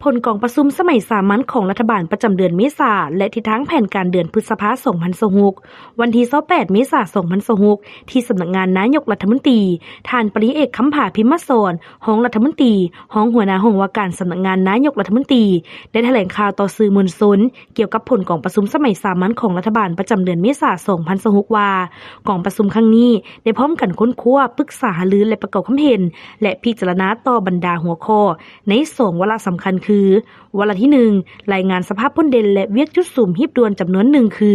ຜົນກອງປະຊຸມສະໄໝສາມັນຂອງລັດຖະບານປະຈຳເດືອນເມສາ ແລະ ທິດທາງແຜນການເດືອນພຶດສະພາ ສອງພັນຊາວຫົກ ວັນທີ ຊາວແປດ ເມສາ ສອງພັນຊາວຫົກ ທີ່ສຳນັກງານນາຍົກລັດຖະມົນຕີ ທ່ານ ປະລິຍະເອກ ຄຳຜາ ພິມມະສອນ ຮອງລັດຖະມົນຕີ ຮອງຫົວໜ້າຫ້ອງວ່າການສຳນັກງານນາຍົກລັດຖະມົນຕີ ໄດ້ຖະແຫຼງຂ່າວຕໍ່ສື່ມວນຊົນ ກ່ຽວກັບຜົນກອງປະຊຸມສະໄໝສາມັນຂອງລັດຖະບານປະຈຳເດືອນເມສາ ສອງພັນຊາວຫົກ ວ່າ ກອງປະຊຸມຄັ້ງນີ້ໄດ້ພ້ອມກັນຄົ້ນຄວ້າ, ປຶກສາຫາລື ແລະ ປະກອບຄວາມເຫັນ ແລະ ພິຈາລະນາຕໍ່ບັນດາຫົວຂໍ້ໃນສອງວາລະສຳຄັນຄື ວາລະທີໜຶ່ງ ລາຍງານສະພາບພົ້ນເດັ່ນ ແລະ ວຽກຈຸດສຸມຮີບດ່ວນຈຳນວນໜຶ່ງຄື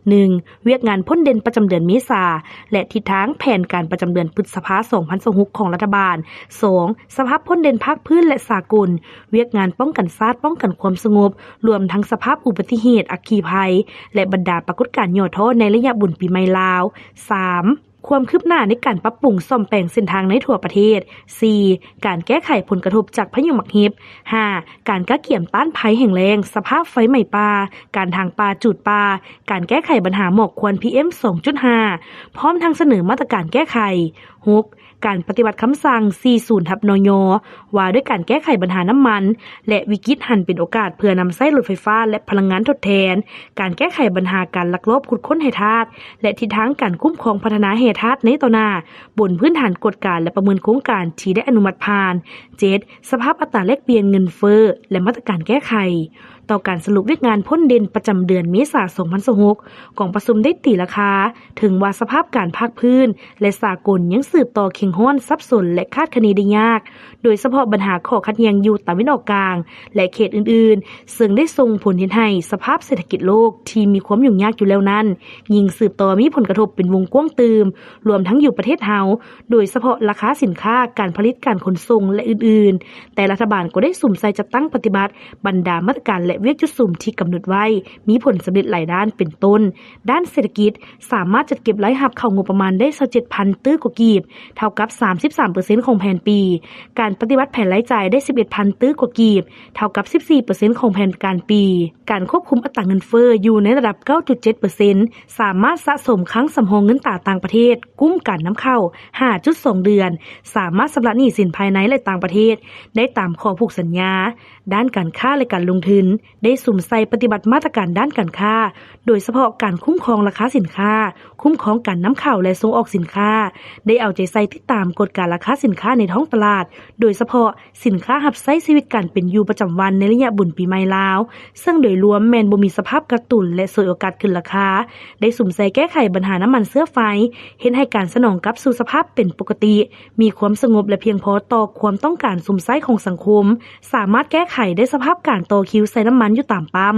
ໜຶ່ງ ວຽກງານພົ້ນເດັ່ນປະຈຳເດືອນເມສາ ແລະ ທິດທາງແຜນການປະຈຳເດືອນພຶດສະພາ ສອງພັນຊາວຫົກ ຂອງລັດຖະບານ, ສອງ ສະພາບພົ້ນເດັ່ນພາກພື້ນ ແລະ ສາກົນ, ວຽກງານປ້ອງກັນຊາດ, ປ້ອງກັນຄວາມສະຫງົບ, ລວມທັງສະພາບອຸບັດຕິເຫດ, ອັກຄີໄພ ແລະ ບັນດາປາກົດການຫຍໍ້ທໍ້ໃນໄລຍະບຸນປີໃໝ່ລາວ, ສາມ ຄວາມຄືບໜ້າໃນການປັບປຸງສ້ອມແປງເສັ້ນທາງໃນທົ່ວປະເທດ, ສີ່ ການແກ້ໄຂຜົນກະທົບຈາກພາຍຸໝາກເຫັບ, ຫ້າ ການກະກຽມຕ້ານໄພແຫ້ງແລ້ງ, ສະພາບໄຟໄໝ້ປ່າ, ການຖາງປ່າ, ຈູດປ່າ, ການແກ້ໄຂບັນຫາໝອກຄວັນ ພີເອັມ ສອງຈຸດຫ້າ ພ້ອມທັງສະເໜີມາດຕະການແກ້ໄຂ, ຫົກ ການປະຕິບັດຄຳສັ່ງ ສີ່ສູນ ທັບ ນຍ ວ່າດ້ວຍການແກ້ໄຂບັນຫານ້ຳມັນ ແລະ ວິກິດຫັນເປັນໂອກາດເພື່ອນຳໃຊ້ລົດໄຟຟ້າ ແລະ ພະລັງງານທົດແທນ, ການແກ້ໄຂບັນຫາການລັກລອບຂຸດຄົ້ນແຮ່ທາດ ແລະ ທິດທາງການຄຸ້ມຄອງພັດທະນາແຮ່ທາດໃນຕໍ່ໜ້າ ບົນພື້ນຖານກວດກາ ແລະ ປະເມີນໂຄງການທີ່ໄດ້ອະນຸມັດຜ່ານ, ເຈັດ ສະພາບອັດຕາແລກປ່ຽນເງິນເຟີ້ ແລະ ມາດຕະການແກ້ໄຂ. ຕໍ່ການສະຫຼຸບວຽກງານພົ້ນເດັ່ນປະຈຳເດືອນເມສາ ສອງພັນຊາວຫົກ ກອງປະຊຸມໄດ້ຕີລາຄາ ເຖິງວ່າສະພາບການພາກພື້ນ ແລະ ສາກົນຍັງສືບຕໍ່ເຄັ່ງຮ້ອນ, ສັບສົນ ແລະ ຄາດຄະເນໄດ້ຍາກ, ໂດຍສະເພາະບັນຫາຂໍ້ຂັດແຍ່ງຢູ່ຕາເວັນອອກກາງ ແລະ ເຂດອື່ນໆ, ເຊິ່ງໄດ້ສົ່ງຜົນເຮັດໃຫ້ສະພາບເສດຖະກິດໂລກທີ່ມີຄວາມຫຍຸ້ງຍາກຢູ່ແລ້ວນັ້ນ ຍິ່ງສືບຕໍ່ມີຜົນກະທົບເປັນວົງກວ້າງຕື່ມ, ລວມທັງຢູ່ປະເທດເຮົາ, ໂດຍສະເພາະລາຄາສິນຄ້າ, ການຜະລິດ, ການຂົນສົ່ງ ແລະ ອື່ນໆ, ແຕ່ລັດຖະບານກໍໄດ້ສຸມໃສ່ຈັດຕັ້ງປະຕິບັດບັນດາມາດຕະການ ແລະ ວຽກຈຸດສຸມທີ່ກຳນົດໄວ້ ມີຜົນສຳເລັດຫຼາຍດ້ານ ເປັນຕົ້ນ ດ້ານເສດຖະກິດ ສາມາດຈັດເກັບລາຍຮັບເຂົ້າງົບປະມານໄດ້ ຊາວເຈັດພັນ ຕື້ກວ່າກີບ, ເທົ່າກັບ ສາມສິບສາມເປີເຊັນ ຂອງແຜນປີ, ການປະຕິບັດແຜນລາຍຈ່າຍໄດ້ ສິບເອັດພັນ ຕື້ກວ່າກີບ, ເທົ່າກັບ ສິບສີ່ເປີເຊັນ ຂອງແຜນການປີ, ການຄວບຄຸມອັດຕາເງິນເຟີ້ຢູ່ໃນລະດັບ ເກົ້າຈຸດເຈັດເປີເຊັນ, ສາມາດສະສົມຄັງສຳຮອງເງິນຕາຕ່າງປະເທດ, ກຸ້ມການນຳເຂົ້າ ຫ້າຈຸດສອງເດືອນ, ສາມາດຊຳລະໜີ້ສິນພາຍໃນ ແລະ ຕ່າງປະເທດໄດ້ຕາມຂໍ້ຜູກສັນຍາ. ດ້ານການຄ້າ ແລະ ການລົງທຶນ ໄດ້ສຸມໃສ່ປະຕິບັດມາດຕະການດ້ານການຄ້າ, ໂດຍສະເພາະການຄຸ້ມຄອງລາຄາສິນຄ້າ, ຄຸ້ມຄອງການນຳເຂົ້າ ແລະ ສົ່ງອອກສິນຄ້າ, ໄດ້ເອົາໃຈໃສ່ຕິດຕາມກວດກາລາຄາສິນຄ້າໃນທ້ອງຕະຫຼາດ, ໂດຍສະເພາະສິນຄ້າຮັບໃຊ້ຊີວິດການເປັນຢູ່ປະຈຳວັນໃນໄລຍະບຸນປີໃໝ່ລາວ, ເຊິ່ງໂດຍລວມແມ່ນບໍ່ມີສະພາບກັກຕຸນ ແລະ ສວຍໂອກາດຂຶ້ນລາຄາ, ໄດ້ສຸມໃສ່ແກ້ໄຂບັນຫານ້ຳມັນເຊື້ອໄຟ, ເຮັດໃຫ້ການສະໜອງກັບສູ່ສະພາບເປັນປົກກະຕິ, ມີຄວາມສະຫງົບ ແລະ ພຽງພໍຕໍ່ຄວາມຕ້ອງການຊົມໃຊ້ຂອງສັງຄົມ, ສາມາດແກ້ໄຂໄດ້ສະພາບການຕໍ່ຄິວໃສ່ນ້ຳມັນຢູ່ຕາມປ້ຳ.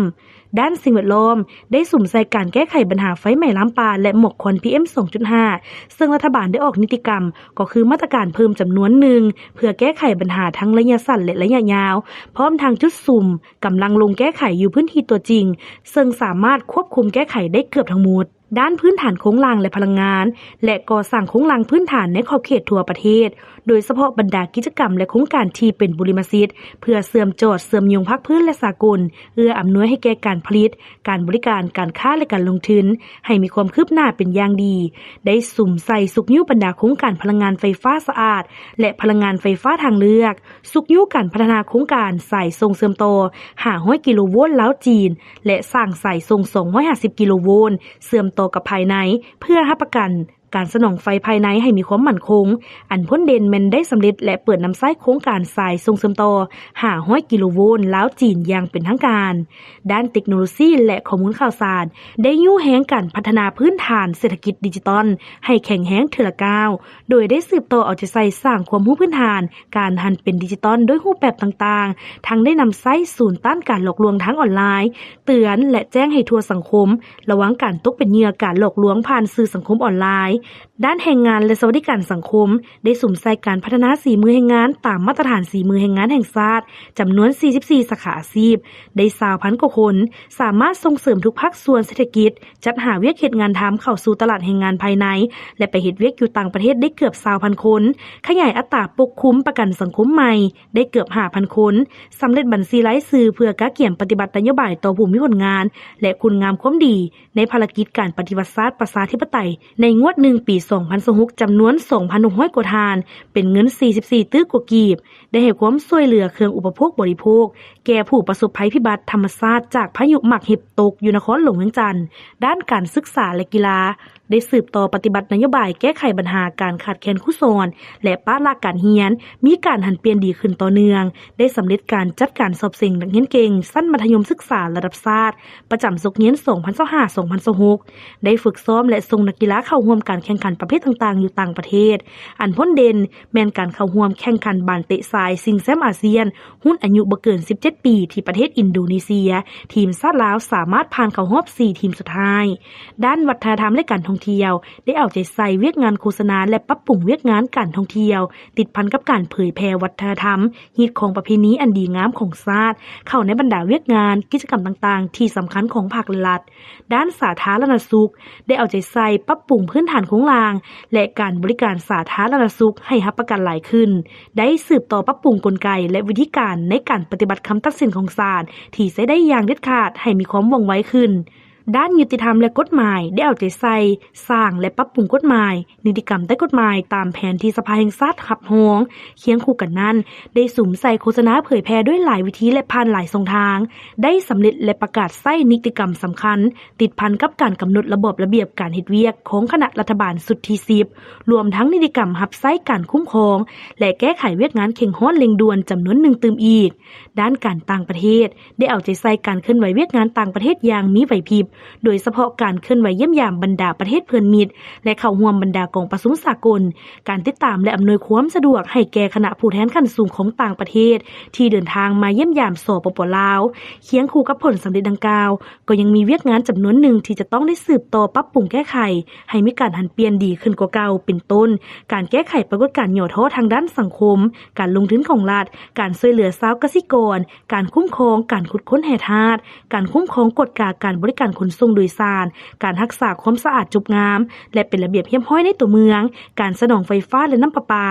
ດ້ານສິ່ງແວດລ້ອມ ໄດ້ສຸມໃສ່ການແກ້ໄຂບັນຫາໄຟໄໝ້ລາມປ່າ ແລະ ໝອກຄວັນ ພີເອັມ ສອງຈຸດຫ້າ ເຊິ່ງລັດຖະບານໄດ້ອອກນິຕິກຳ ກໍຄືມາດຕະການເພີ່ມຈຳນວນໜຶ່ງ ເພື່ອແກ້ໄຂບັນຫາທັງໄລຍະສັ້ນ ແລະ ໄລຍະຍາວ, ພ້ອມທັງຈຸດສຸມກຳລັງລົງແກ້ໄຂຢູ່ພື້ນທີ່ຕົວຈິງ, ເຊິ່ງສາມາດຄວບຄຸມແກ້ໄຂໄດ້ເກືອບທັງໝົດ. ດ້ານພື້ນຖານໂຄງລ່າງ ແລະ ພະລັງງານ ແລະ ກໍ່ສ້າງໂຄງລ່າງພື້ນຖານໃນຂອບເຂດທົ່ວປະເທດ, ໂດຍສະເພາະບັນດາກິດຈະກຳ ແລະ ໂຄງການທີ່ເປັນບຸລິມະສິດ ເພື່ອເຊື່ອມຈອດເຊື່ອມໂຍງພາກພື້ນ ແລະ ສາກົນ, ເອື້ອອຳນວຍໃຫ້ແກ່ການຜະລິດ, ການບໍລິການ, ການຄ້າ ແລະ ການລົງທຶນ ໃຫ້ມີຄວາມຄືບໜ້າເປັນຢ່າງດີ, ໄດ້ສຸມໃສ່ຊຸກຍູ້ບັນດາໂຄງການພະລັງງານໄຟຟ້າສະອາດ ແລະ ພະລັງງານໄຟຟ້າທາງເລືອກ, ຊຸກຍູ້ການພັດທະນາໂຄງການສາຍສົ່ງເຊື່ອມຕໍ່ ຫ້າຮ້ອຍກິໂລໂວນ ລາວ-ຈີນ ແລະ ສ້າງສາຍສົ່ງ ສອງຮ້ອຍຫ້າສິບກິໂລໂວນ ເຊື່ອມຕໍ່ກັບພາຍໃນ ເພື່ອຮັບປະກັນການສະໜອງໄຟພາຍໃນໃຫ້ມີຄວາມໝັ້ນຄົງ. ອັນພົ້ນເດັ່ນແມ່ນໄດ້ສຳເລັດ ແລະ ເປີດນຳໃຊ້ໂຄງການສາຍສົ່ງເຊື່ອມຕໍ່ ຫ້າຮ້ອຍກິໂລໂວນ ລາວ-ຈີນ ຢ່າງເປັນທາງການ. ດ້ານເຕັກໂນໂລຊີ ແລະ ຂໍ້ມູນຂ່າວສານ ໄດ້ຍູ້ແຮງການພັດທະນາພື້ນຖານເສດຖະກິດດິຈິຕອນໃຫ້ແຂງແຮງເທື່ອລະກ້າວ, ໂດຍໄດ້ສືບຕໍ່ເອົາໃຈໃສ່ສ້າງຄວາມຮູ້ພື້ນຖານ ການຫັນເປັນດິຈິຕອນດ້ວຍຮູບແບບຕ່າງໆ, ທັງໄດ້ນຳໃຊ້ສູນຕ້ານການຫຼອກລວງທາງອອນລາຍ, ເຕືອນ ແລະ ແຈ້ງໃຫ້ທົ່ວສັງຄົມ ລະວັງການຕົກເປັນເຫຍື່ອການຫຼອກລວງຜ່ານສື່ສັງຄົມອອນລາຍ. ດ້ານແຮງງານ ແລະ ສະຫວັດດີການສັງຄົມ ໄດ້ສຸມໃສ່ການພັດທະນາສີມືແຮງງານຕາມມາດຕະຖານສີມືແຮງງານແຫ່ງຊາດ ຈຳນວນ ສີ່ສິບສີ່ ສາຂາອາຊີບ, ໄດ້ ຊາວພັນ ກວ່າຄົນ, ສາມາດສົ່ງເສີມທຸກພາກສ່ວນເສດຖະກິດ, ຈັດຫາວຽກເຮັດງານທຳເຂົ້າສູ່ຕະຫຼາດແຮງງານພາຍໃນ ແລະ ໄປເຮັດວຽກຢູ່ຕ່າງປະເທດໄດ້ເກືອບ ຊາວພັນ ຄົນ, ຂະຫຍາຍອັດຕາປົກຄຸມປະກັນສັງຄົມໃໝ່ໄດ້ເກືອບ ຫ້າພັນ ຄົນ, ສຳເລັດບັນຊີລາຍຊື່ເພື່ອກະກຽມປະຕິບັດນະໂຍບາຍຕໍ່ຜູ້ມີຜົນງານ ແລະ ຄຸນງາມຄວາມດີໃນພາລະກິດການປະຕິວັດຊາດປະຊາທິປະໄຕໃນງວດໜຶ່ງປີ ສອງພັນຊາວຫົກ ຈຳນວນ ສອງພັນຫົກຮ້ອຍ ກວ່າທ່ານ, ເປັນເງິນ ສີ່ສິບສີ່ ຕື້ກວ່າກີບ, ໄດ້ໃຫ້ຄວາມຊ່ວຍເຫຼືອເຄື່ອງອຸປະໂພກບໍລິໂພກ ແກ່ຜູ້ປະສົບໄພພິບັດທຳມະຊາດຈາກພາຍຸໝາກເຫັບຕົກຢູ່ນະຄອນຫຼວງວຽງຈັນ. ດ້ານການສຶກສາ ແລະ ກິລາ ໄດ້ສືບຕໍ່ປະຕິບັດນະໂຍບາຍແກ້ໄຂບັນຫາການຂາດແຄນຄູສອນ ແລະ ປະລະການຮຽນ ມີການຫັນປ່ຽນດີຂຶ້ນຕໍ່ເນື່ອງ, ໄດ້ສຳເລັດການຈັດການສອບເສັງນັກຮຽນເກັ່ງຊັ້ນມັດທະຍົມສຶກສາລະດັບຊາດ ປະຈຳສົກຮຽນສອງພັນຊາວຫ້າ ສອງພັນຊາວຫົກ ໄດ້ຝຶກຊ້ອມ ແລະ ສົ່ງນັກກິລາເຂົ້າຮ່ວມການແຂ່ງຂັນປະເພດຕ່າງໆຢູ່ຕ່າງປະເທດ. ອັນພົ້ນເດັ່ນແມ່ນການເຂົ້າຮ່ວມແຂ່ງຂັນບານເຕະຊາຍຊິງແຊ້ມອາຊຽນ ຮຸ່ນອາຍຸບໍ່ເກີນສິບເຈັດປີ ທີ່ປະເທດອິນໂດເນເຊຍ, ທີມຊາດລາວສາມາດຜ່ານເຂົ້າຮອບສີ່ທີມສຸດທ້າຍ. ດ້ານວັດທະນະທຳ ແລະ ການທ່ອງທ່ຽວ ໄດ້ເອົາໃຈໃສ່ວຽກງານໂຄສະນາ ແລະ ປັບປຸງວຽກງານການທ່ອງທ່ຽວ ຕິດພັນກັບການເຜີຍແຜ່ວັດທະນະທຳ, ຮີດຄອງປະເພນີອັນດີງາມຂອງຊາດ ເຂົ້າໃນບັນດາວຽກງານ, ກິດຈະກຳຕ່າງໆທີ່ສຳຄັນຂອງພັກ ແລະ ລັດ. ດ້ານສາທາລະນະສຸກ ໄດ້ເອົາໃຈໃສ່ປັບປຸງພື້ນຖານໂຄງລ່າງ ແລະ ການບໍລິການສາທາລະນະສຸກໃຫ້ຮັບປະກັນຫຼາຍຂຶ້ນ, ໄດ້ສືບຕໍ່ປັບປຸງກົນໄກ ແລະ ວິທີການໃນການປະຕິບັດຄຳຕັດສິນຂອງສານທີ່ໃຊ້ໄດ້ຢ່າງເດັດຂາດໃຫ້ມີຄວາມວ່ອງໄວຂຶ້ນ. ດ້ານຍຸຕິທຳ ແລະ ກົດໝາຍ ໄດ້ເອົາໃຈໃສ່ສ້າງ ແລະ ປັບປຸງກົດໝາຍ, ນິຕິກຳໃຕ້ກົດໝາຍຕາມແຜນທີ່ສະພາແຫ່ງຊາດຮັບຮອງ. ຄຽງຄູ່ກັນນັ້ນ, ໄດ້ສຸມໃສ່ໂຄສະນາເຜີຍແຜ່ດ້ວຍຫຼາຍວິທີ ແລະ ຜ່ານຫຼາຍຊ່ອງທາງ, ໄດ້ສຳເລັດ ແລະ ປະກາດໃຊ້ນິຕິກຳສຳຄັນ ຕິດພັນກັບການກຳນົດລະບອບລະບຽບການເຮັດວຽກຂອງຄະນະລັດຖະບານຊຸດທີສິບ ລວມທັງນິຕິກຳຮັບໃຊ້ການຄຸ້ມຄອງ ແລະ ແກ້ໄຂວຽກງານເຄັ່ງຮ້ອນເລັ່ງດ່ວນຈຳນວນໜຶ່ງຕື່ມອີກ. ດ້ານການຕ່າງປະເທດ ໄດ້ເອົາໃຈໃສ່ການເຄື່ອນໄຫວວຽກງານຕ່າງປະເທດຢ່າງມີໄຫວພິບ, ໂດຍສະເພາະການເຄື່ອນໄຫວຢ້ຽມຢາມບັນດາປະເທດເພື່ອນມິດ ແລະ ເຂົ້າຮ່ວມບັນດາກອງປະຊຸມສາກົນ, ການຕິດຕາມ ແລະ ອຳນວຍຄວາມສະດວກໃຫ້ແກ່ຄະນະຜູ້ແທນຂັ້ນສູງຂອງຕ່າງປະເທດທີ່ເດີນທາງມາຢ້ຽມຢາມ ສປປ ລາວ. ຄຽງຄູ່ກັບຜົນສຳເລັດດັ່ງກ່າວ, ກໍຍັງມີວຽກງານຈຳນວນໜຶ່ງທີ່ຈະຕ້ອງໄດ້ສືບຕໍ່ປັບປຸງແກ້ໄຂ ໃຫ້ມີການຫັນປ່ຽນດີຂຶ້ນກວ່າເກົ່າ, ເປັນຕົ້ນ ການແກ້ໄຂປາກົດການຫຍໍ້ທໍ້ທາງດ້ານສັງຄົມ, ການລົງທຶນຂອງລັດ, ການຊ່ວຍເຫຼືອຊາວກະສິກອນ, ການຄຸ້ມຄອງການຂຸດຄົ້ນແຮ່ທາດ, ການຄຸ້ມຄອງກວດກາການບໍລິການຂົນສົ່ງໂດຍສານ, ການຮັກສາຄວາມສະອາດຈົບງາມ ແລະ ເປັນລະບຽບຮຽບຮ້ອຍໃນຕົວເມືອງ, ການສະໜອງໄຟຟ້າ ແລະ ນ້ຳປະປາ,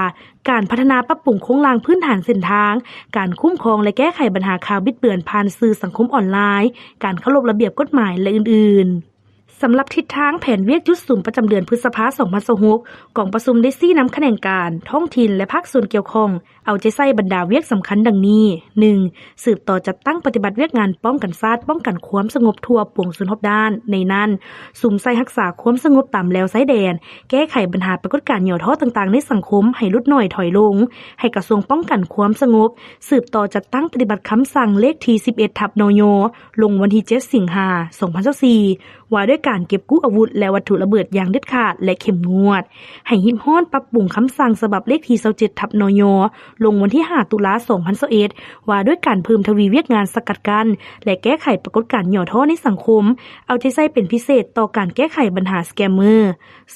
ການພັດທະນາປັບປຸງໂຄງລ່າງພື້ນຖານເສັ້ນທາງ, ການຄຸ້ມຄອງ ແລະ ແກ້ໄຂບັນຫາຂ່າວບິດເບືອນຜ່ານສື່ສັງຄົມອອນລາຍ, ການເຄົາລົບລະບຽບກົດໝາຍ ແລະ ອື່ນໆ. ສຳລັບທິດທາງແຜນວຽກຈຸດສຸມປະຈຳເດືອນພຶດສະພາ ສອງພັນຊາວຫົກ ກອງປະຊຸມໄດ້ຊີ້ນຳຂະແໜງການ, ທ້ອງຖິ່ນ ແລະ ພາກສ່ວນກ່ຽວຂ້ອງ ເອົາໃຈໃສ່ບັນດາວຽກສຳຄັນດັ່ງນີ້: ໜຶ່ງ ສືບຕໍ່ຈັດຕັ້ງປະຕິບັດວຽກງານປ້ອງກັນຊາດ, ປ້ອງກັນຄວາມສະຫງົບທົ່ວປວງຊົນຮອບດ້ານ, ໃນນັ້ນ ສຸມໃສ່ຮັກສາຄວາມສະຫງົບຕາມແລວຊາຍແດນ, ແກ້ໄຂບັນຫາປາກົດການຫຍໍ້ທໍ້ຕ່າງໆໃນສັງຄົມໃຫ້ຫຼຸດໜ້ອຍຖອຍລົງ, ໃຫ້ກະຊວງປ້ອງກັນຄວາມສະຫງົບ ສືບຕໍ່ຈັດຕັ້ງປະຕິບັດຄຳສັ່ງເລກທີສິບເອັດ ທັບ ນຍ ລົງວັນທີເຈັດ ສິງຫາ ສອງພັນຊາວສີ່ ວ່າດ້ວຍການເກັບກູ້ອາວຸດ ແລະ ວັດຖຸລະເບີດຢ່າງເດັດຂາດ ແລະ ເຂັ້ມງວດ, ໃຫ້ຮີບຮ້ອນປັບປຸງຄຳສັ່ງສະບັບເລກທີຊາວເຈັດ ທັບ ນຍ ລົງວັນທີຫ້າ ຕຸລາ ສອງພັນຊາວເອັດ ວ່າດ້ວຍການເພີ່ມທະວີວຽກງານສະກັດກັ້ນ ແລະ ແກ້ໄຂປາກົດການຫຍໍ້ທໍ້ໃນສັງຄົມ, ເອົາໃຈໃສ່ເປັນພິເສດຕໍ່ການແກ້ໄຂບັນຫາສະແກມເມີ.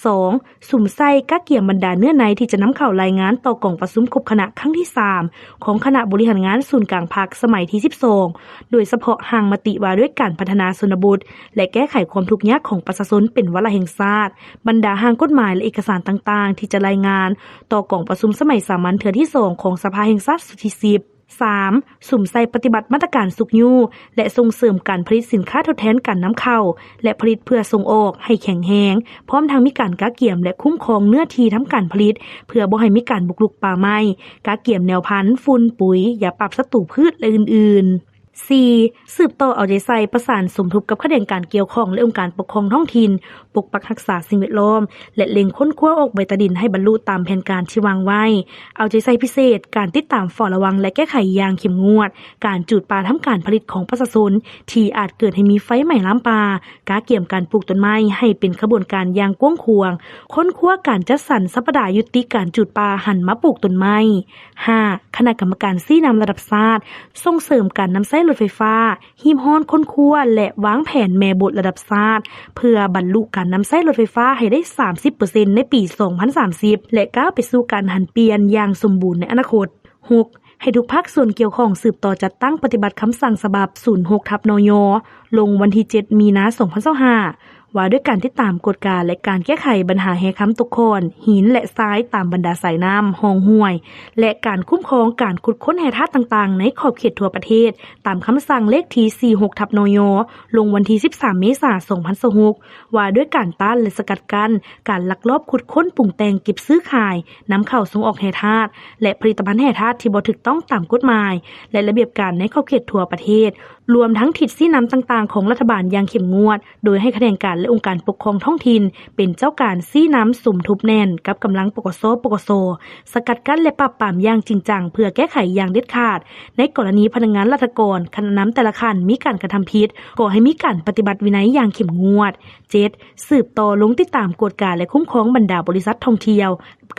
ສອງ ສຸມໃສ່ກະກຽມບັນດາເນື້ອໃນທີ່ຈະນຳເຂົ້າລາຍງານຕໍ່ກອງປະຊຸມຄົບຄະນະຄັ້ງທີສາມ ຂອງຄະນະບໍລິຫານງານສູນກາງພັກສະໄໝທີສິບສອງ ໂດຍສະເພາະຮ່າງມະຕິວ່າດ້ວຍການພັດທະນາຊົນນະບົດ ແລະ ແກ້ໄຂຄວາມທຸກຍາກຂອງປະຊາຊົນເປັນວາລະແຫ່ງຊາດ, ບັນດາຮ່າງກົດໝາຍ ແລະ ເອກະສານຕ່າງໆທີ່ຈະລາຍງານຕໍ່ກອງປະຊຸມສະໄໝສາມັນເທື່ອທີສອງຂອງສະພາແຫ່ງຊາດຊຸດທີສິບ. ສາມ ສຸມໃສ່ປະຕິບັດມາດຕະການຊຸກຍູ້ ແລະ ສົ່ງເສີມການຜະລິດສິນຄ້າທົດແທນການນຳເຂົ້າ ແລະ ຜະລິດເພື່ອສົ່ງອອກໃຫ້ແຂງແຮງ, ພ້ອມທັງມີການກະກຽມ ແລະ ຄຸ້ມຄອງເນື້ອທີ່ທຳການຜະລິດ ເພື່ອບໍ່ໃຫ້ມີການບຸກລຸກປ່າໄມ້, ກະກຽມແນວພັນ, ຝຸ່ນ, ປຸ໋ຍ, ຢາປາບສັດຕູພືດ ແລະ ອື່ນໆ. ສີ່ ສືບຕໍ່ເອົາໃຈໃສ່ປະສານສົມທົບກັບຂະແໜງການກ່ຽວຂ້ອງ ແລະ ອົງການປົກຄອງທ້ອງຖິ່ນ, ປົກປັກຮັກສາສິ່ງແວດລ້ອມ ແລະ ເລັ່ງຄົ້ນຄວ້າອອກໃບຕາດິນໃຫ້ບັນລຸຕາມແຜນການທີ່ວາງໄວ້, ເອົາໃຈໃສ່ພິເສດການຕິດຕາມເຝົ້າລະວັງ ແລະ ແກ້ໄຂຢ່າງເຂັ້ມງວດການຈູດປ່າທຳການຜະລິດຂອງປະຊາຊົນ ທີ່ອາດເກີດໃຫ້ມີໄຟໄໝ້ລາມປ່າ, ກະກຽມການປູກຕົ້ນໄມ້ໃຫ້ເປັນຂະບວນການຢ່າງກວ້າງຂວາງ, ຄົ້ນຄວ້າການຈັດສັນສັບປະດາຍຸຕິການຈູດປ່າຫັນມາປູກຕົ້ນໄມ້. ຫ້າ ຄະນະກຳມະການຊີ້ນຳລະດັບຊາດ ສົ່ງເສີມການນຳໃຊ້ລົດໄຟຟ້າ, ຮີບຮ້ອນຄົ້ນຄວ້າ ແລະ ວາງແຜນແມ່ບົດລະດັບຊາດ ເພື່ອບັນລຸການນຳໃຊ້ລົດໄຟຟ້າໃຫ້ໄດ້ສາມສິບເປີເຊັນໃນປີສອງພັນສາມສິບ ແລະ ກ້າວໄປສູ່ການຫັນປ່ຽນຢ່າງສົມບູນໃນອະນາຄົດ. ຫົກ ໃຫ້ທຸກພາກສ່ວນກ່ຽວຂ້ອງສືບຕໍ່ຈັດຕັ້ງປະຕິບັດຄຳສັ່ງສະບັບສູນຫົກ ທັບ ນຍ ລົງວັນທີເຈັດ ມີນາ ສອງພັນຊາວຫ້າ ວ່າດ້ວຍການຕິດຕາມ, ກວດກາ ແລະ ການແກ້ໄຂບັນຫາແຮ່ຄຳຕົກຂ້ອນ, ຫີນ ແລະ ຊາຍຕາມບັນດາສາຍນ້ຳ, ຮ່ອງຫ້ວຍ ແລະ ການຄຸ້ມຄອງການຂຸດຄົ້ນແຮ່ທາດຕ່າງໆໃນຂອບເຂດທົ່ວປະເທດ, ຕາມຄຳສັ່ງເລກທີສີ່ຫົກ ທັບ ນຍ ລົງວັນທີສິບສາມ ເມສາ ສອງພັນຊາວຫົກ ວ່າດ້ວຍການຕ້ານ ແລະ ສະກັດກັ້ນການລັກລອບຂຸດຄົ້ນ, ປຸງແຕ່ງ, ເກັບຊື້ຂາຍ, ນຳເຂົ້າສົ່ງອອກແຮ່ທາດ ແລະ ຜະລິດຕະພັນແຮ່ທາດທີ່ບໍ່ຖືກຕ້ອງຕາມກົດໝາຍ ແລະ ລະບຽບການໃນຂອບເຂດທົ່ວປະເທດ, ລວມທັງທິດຊີ້ນຳຕ່າງໆຂອງລັດຖະບານຢ່າງເຂັ້ມງວດ, ໂດຍໃຫ້ຂະແໜງການ ແລະ ອົງການປົກຄອງທ້ອງຖິ່ນເປັນເຈົ້າການຊີ້ນຳສົມທົບແໜ້ນກັບກຳລັງ ປກສ, ປກສ, ສະກັດກັ້ນ ແລະ ປາບປາມຢ່າງຈິງຈັງ ເພື່ອແກ້ໄຂຢ່າງເດັດຂາດ. ໃນກໍລະນີພະນັກງານລັດຖະກອນຂັ້ນນຳແຕ່ລະຂັ້ນມີການກະທຳຜິດ, ກໍໃຫ້ມີການປະຕິບັດວິໄນຢ່າງເຂັ້ມງວດ. ເຈັດ, ສືບຕໍ່ລົງຕິດຕາມ, ກວດກາ ແລະ ຄຸ້ມຄອງບັນດາບໍລິສັດທ່ອງທ່ຽວ,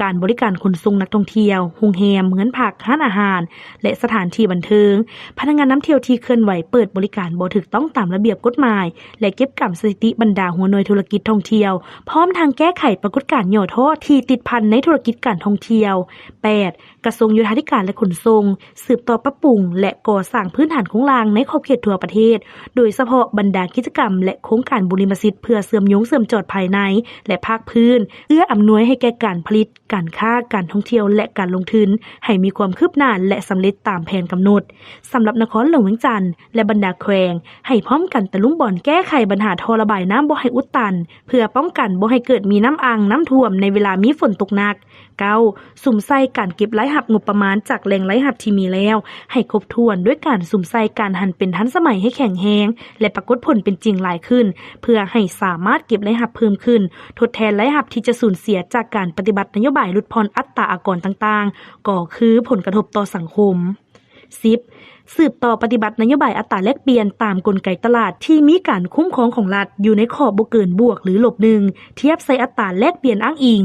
ການບໍລິການຂົນສົ່ງນັກທ່ອງທ່ຽວ, ໂຮງແຮມ, ເຮືອນພັກ, ຮ້ານອາຫານ ແລະ ສະຖານທີ່ບັນເທີງ, ພະນັກງານນຳທ່ຽວທີ່ເຄື່ອນໄຫວເປີດບໍລິການບໍ່ຖືກຕ້ອງຕາມລະບຽບກົດໝາຍ ແລະ ເກັບກຳສະຖິຕິບັນດາຫົວໜ່ວຍທຸລະກິດທ່ອງທ່ຽວ, ພ້ອມທັງແກ້ໄຂປາກົດການຫຍໍ້ທໍ້ທີ່ຕິດພັນໃນທຸລະກິດການທ່ອງທ່ຽວ. ແປດ, ກະຊວງໂຍທາທິການ ແລະ ຂົນສົ່ງ ສືບຕໍ່ປັບປຸງ ແລະ ກໍ່ສ້າງພື້ນຖານໂຄງລ່າງໃນຂອບເຂດທົ່ວປະເທດ, ໂດຍສະເພາະບັນດາກິດຈະກຳ ແລະ ໂຄງການບຸລິມະສິດ ເພື່ອເຊື່ອມໂຍງເຊື່ອມຈອດພາຍໃນ ແລະ ພາກພື້ນ, ເອື້ອອຳນວຍໃຫ້ແກ່ການຜະລິດ, ການຄ້າ, ການທ່ອງທ່ຽວ ແລະ ການລົງທຶນ ໃຫ້ມີຄວາມຄືບໜ້າ ແລະ ສຳເລັດຕາມແຜນກຳນົດ. ສຳລັບນະຄອນຫຼວງວຽງຈັນ ແລະ ບັນດາແຂວງ, ໃຫ້ພ້ອມກັນຕະລຸມບອນແກ້ໄຂບັນຫາທໍ່ລະບາຍນ້ຳບໍ່ໃຫ້ອຸດຕັນ, ເພື່ອປ້ອງກັນບໍ່ໃຫ້ເກີດມີນ້ຳອັ່ງ, ນ້ຳຖ້ວມໃນເວລາມີຝົນຕົກໜັກ. ເກົ້າ, ສຸມໃສ່ການເກັບລາຍຮັບງົບປະມານຈາກແຫຼ່ງລາຍຮັບທີ່ມີແລ້ວໃຫ້ຄົບຖ້ວນ, ດ້ວຍການສຸມໃສ່ການຫັນເປັນທັນສະໄໝໃຫ້ແຂງແຮງ ແລະ ປາກົດຜົນເປັນຈິງຫຼາຍຂຶ້ນ, ເພື່ອໃຫ້ສາມາດເກັບລາຍຮັບເພີ່ມຂຶ້ນ, ທົດແທນລາຍຮັບທີ່ຈະສູນເສຍຈາກການປະຕິບັດນະໂຍບາຍຫຼຸດຜ່ອນອັດຕາອາກອນຕ່າງໆ, ກໍຄືຜົນກະທົບຕໍ່ສັງຄົມ. ສິບ, ສືບຕໍ່ປະຕິບັດນະໂຍບາຍອັດຕາແລກປ່ຽນຕາມກົນໄກຕະຫຼາດທີ່ມີການຄຸ້ມຄອງຂອງລັດ ຢູ່ໃນຂອບບໍ່ເກີນບວກ ຫຼື ລົບໜຶ່ງ ທຽບໃສ່ອັດຕາແລກປ່ຽນອ້າງອີງ,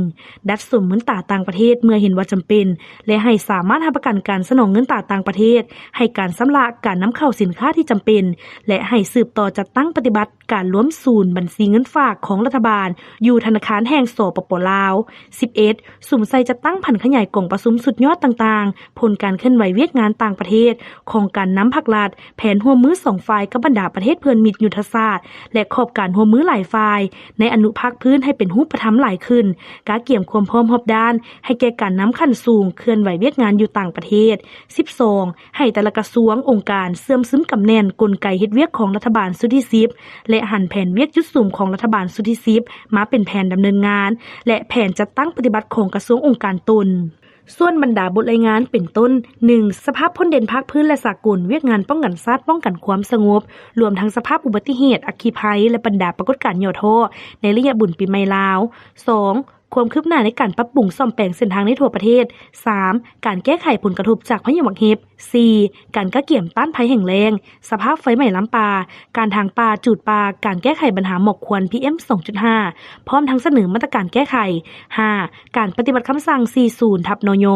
ດັດສົມເງິນຕາຕ່າງປະເທດເມື່ອເຫັນວ່າຈຳເປັນ ແລະ ໃຫ້ສາມາດຮັບປະກັນການສະໜອງເງິນຕາຕ່າງປະເທດ, ໃຫ້ການຊຳລະການນຳເຂົ້າສິນຄ້າທີ່ຈຳເປັນ ແລະ ໃຫ້ສືບຕໍ່ຈັດຕັ້ງປະຕິບັດ ການລວມສູນບັນຊີເງິນຝາກຂອງລັດຖະບານຢູ່ທະນາຄານແຫ່ງ ສປປ ລາວ. ສິບເອັດ, ສຸມໃສ່ຈັດຕັ້ງຜັນຂະຫຍາຍກອງປະຊຸມສຸດຍອດຕ່າງໆ, ຜົນການເຄື່ອນໄຫວວຽກງານຕ່າງປະເທດຂອງການນຳພັກລັດ, ແຜນຮ່ວມມືສອງຝ່າຍກັບບັນດາປະເທດເພື່ອນມິດຍຸດທະສາດ ແລະ ຂອບການຮ່ວມມືຫຼາຍຝ່າຍ ໃນອະນຸພາກພື້ນໃຫ້ເປັນຮູບປະທຳຫຼາຍຂຶ້ນ, ກະກຽມຄວາມພ້ອມຮອບດ້ານໃຫ້ແກ່ການນຳຂັ້ນສູງເຄື່ອນໄຫວວຽກງານຢູ່ຕ່າງປະເທດ. ສິບສອງ, ໃຫ້ແຕ່ລະກະຊວງ, ອົງການເຊື່ອມຊຶມກຳແໜ້ນກົນໄກເຮັດວຽກຂອງລັດຖະບານຊຸດທີສິບ ແລະ ຫັນແຜນວຽກຈຸດສຸມຂອງລັດຖະບານຊຸດທີສິບມາເປັນແຜນດຳເນີນງານ ແລະ ແຜນຈັດຕັ້ງປະຕິບັດຂອງກະຊວງ, ອົງການຕົນ. ສ່ວນບັນດາບົດລາຍງານເປັນຕົ້ນ, ໜຶ່ງ, ສະພາບພົ້ນເດັ່ນພາກພື້ນ ແລະ ສາກົນ, ວຽກງານປ້ອງກັນຊາດ, ປ້ອງກັນຄວາມສະຫງົບ, ລວມທັງສະພາບອຸບັດຕິເຫດ, ອັກຄີໄພ ແລະ ບັນດາປາກົດການຫຍໍ້ທໍ້ໃນໄລຍະບຸນປີໃໝ່ລາວ. ສອງ, ຄວາມຄືບໜ້າໃນການປັບປຸງສ້ອມແປງເສັ້ນທາງໃນທົ່ວປະເທດ. ສາມ, ການແກ້ໄຂຜົນກະທົບຈາກພາຍຸໝາກເຫັບ. ສີ່, ການກະກຽມຕ້ານໄພແຫ້ງແລ້ງ, ສະພາບໄຟໄໝ້ລາມປ່າ, ການຖາງປ່າ, ຈູດປ່າ, ການແກ້ໄຂບັນຫາໝອກຄວັນ ພີເອັມ ສອງຈຸດຫ້າ ພ້ອມທັງສະເໜີມາດຕະການແກ້ໄຂ. ຫ້າ, ການປະຕິບັດຄຳສັ່ງ ສີ່ສູນ ທັບ ນຍ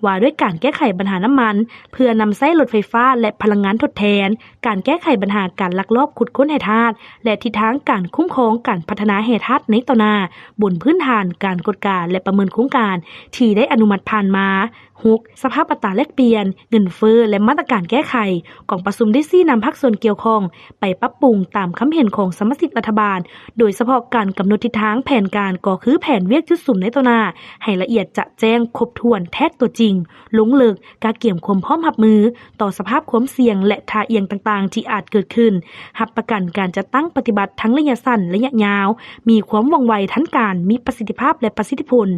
ວ່າດ້ວຍການແກ້ໄຂບັນຫານ້ຳມັນ ເພື່ອນຳໃຊ້ລົດໄຟຟ້າ ແລະ ພະລັງງານທົດແທນ, ການແກ້ໄຂບັນຫາການລັກລອບຂຸດຄົ້ນແຮ່ທາດ ແລະ ທິດທາງການຄຸ້ມຄອງການພັດທະນາແຮ່ທາດໃນຕໍ່ໜ້າ ບົນພື້ນຖານການກວດກາ ແລະ ປະເມີນໂຄງການທີ່ໄດ້ອະນຸມັດຜ່ານມາ. ຫົກ, ສະພາບອັດຕາແລກປ່ຽນ, ເງິນເຟີ້ ແລະ ມາດຕະການແກ້ໄຂ. ກອງປະຊຸມໄດ້ຊີ້ນຳພາກສ່ວນກ່ຽວຂ້ອງໄປປັບປຸງຕາມຄຳເຫັນຂອງສະມາຊິກລັດຖະບານ, ໂດຍສະເພາະການກຳນົດທິດທາງແຜນການ ກໍຄືແຜນວຽກຈຸດສຸມໃນຕໍ່ໜ້າ ໃຫ້ລະອຽດຈະແຈ້ງ, ຄົບຖ້ວນ, ແທດຕົວຈິງ, ລົງເລິກ, ກະກຽມຄວາມພ້ອມຮັບມືຕໍ່ສະພາບຄວາມສ່ຽງ ແລະ ທ່າອ່ຽງຕ່າງໆທີ່ອາດເກີດຂຶ້ນ, ຮັບປະກັນການຈັດຕັ້ງປະຕິບັດທັງໄລຍະສັ້ນ, ໄລຍະຍາວ, ມີຄວາມວ່ອງໄວ, ທັນການ, ມີປະສິດທິພາບ ແລະ ປະສິດທິຜົນ,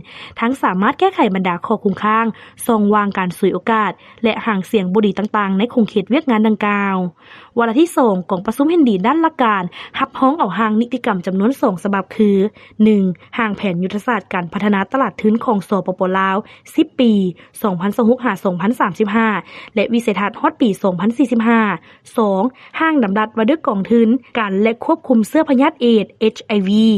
ທັງສາມາດແກ້ໄຂບັນດາຂໍ້ຄົງຄ້າງ, ຊ່ອງວ່າງການສວຍໂອກາດ ແລະ ຫາງສຽງບໍ່ດີຕ່າງໆໃນຂົງເຂດວຽກງານດັ່ງກ່າວ. ວາລະທີສອງ ກອງປະຊຸມເຫັນດີດ້ານຫຼັກການ ຮັບຮອງເອົາຮ່າງນິຕິກຳຈຳນວນສອງສະບັບຄື ໜຶ່ງ ຮ່າງແຜນຍຸດທະສາດການພັດທະນາຕະຫຼາດທຶນຂອງ ສປປ ລາວ ສິບປີ ສອງພັນຊາວຫົກ ຫາ ສອງພັນສາມສິບຫ້າ ແລະ ວິໄສທັດຮອດປີ ສອງພັນສີ່ສິບຫ້າ. ສອງ ຮ່າງດຳລັດວ່າດ້ວຍກອງທຶນກັນ ແລະ ຄວບຄຸມເຊື້ອພະຍາດເອດ ເອັດໄອວີ.